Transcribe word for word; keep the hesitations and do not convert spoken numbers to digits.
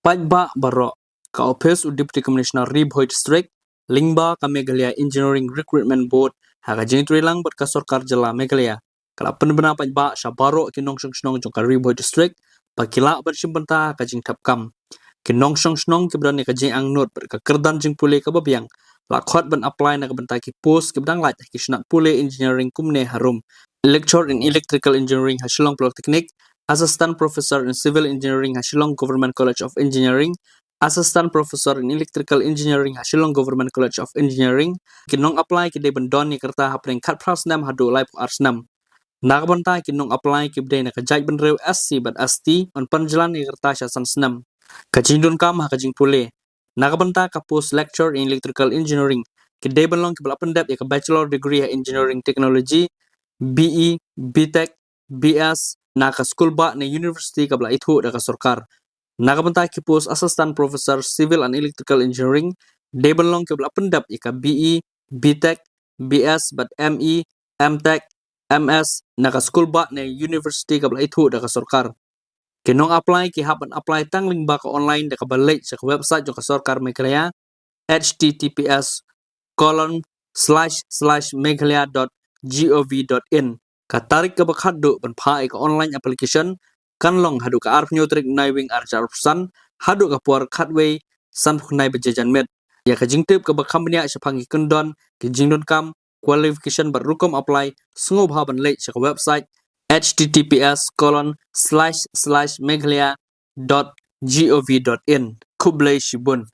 Paidbah baroh, ka ophis u Deputy Commissioner Ri Bhoi District lyngba ka Meghalaya Engineering Recruitment Board ha ka jingtreilang bad ka sorkar jylla Meghalaya ka la pynbna paidbah sha baroh ki nongshong shnong jong ka Ri Bhoi District ba ki lah ban shim bynta ha ka jingthep kam. Ki nongshong shnong kiba don ïa ka jingangnud bad ka kyrdan jingpule kaba biang la khot ban apply na ka bynta ki post kiba dang lait ha ki shnat pule engineering kumne harum: Lecturer in Electrical Engineering ha Shillong Polytechnic, Assistant Professor in Civil Engineering ha Shillong Government College of Engineering, Assistant Professor in Electrical Engineering ha Shillong Government College of Engineering. Ki nong apply ki dei ban don ïa ka rta hapdeng khatphra snem haduh laiphew ar snem. Na ka bynta ki nong apply kiba dei na ka jaitbynriew S C bad S T, yn pynjlan ïa ka rta sha san snem. Ka jingdonkam ha ka jingpule: na ka bynta ka post Lecturer in Electrical Engineering, ki dei ban long kiba la pyndep ïa ka Bachelor Degree ha Engineering Technology, B E, B Tech, B S na ka skulbah ne university kaba la ithuh da ka sorkar. Na ka bynta ki post Assistant Professor Civil and Electrical Engineering, dei ban long kiba la pyndep ïa ka B E, B Tech, B S bad M E, M Tech, M S na ka skulbah ne university kaba la ithuh da ka sorkar. Ki nong apply ki hap ban apply tang lyngba ka online da kaba leit sha ka website jong ka sorkar Meghalaya, H T T P S colon slash slash meghalaya dot gov dot in. Ka tarik kaba khatduh ban phah ïa ka online application kan long haduh ka arphew tarik Naiwieng arhajar arphew san haduh ka por khatwei sanphew khyndai baje janmiet. Ïa ka jingtip kaba kham bniah shaphang ki kyndon, ki jingdonkam, qualification bad rukom apply, sngewbha ban leit sha ka website H T T P S colon slash slash meghalaya dot gov dot in. Khublei shibun.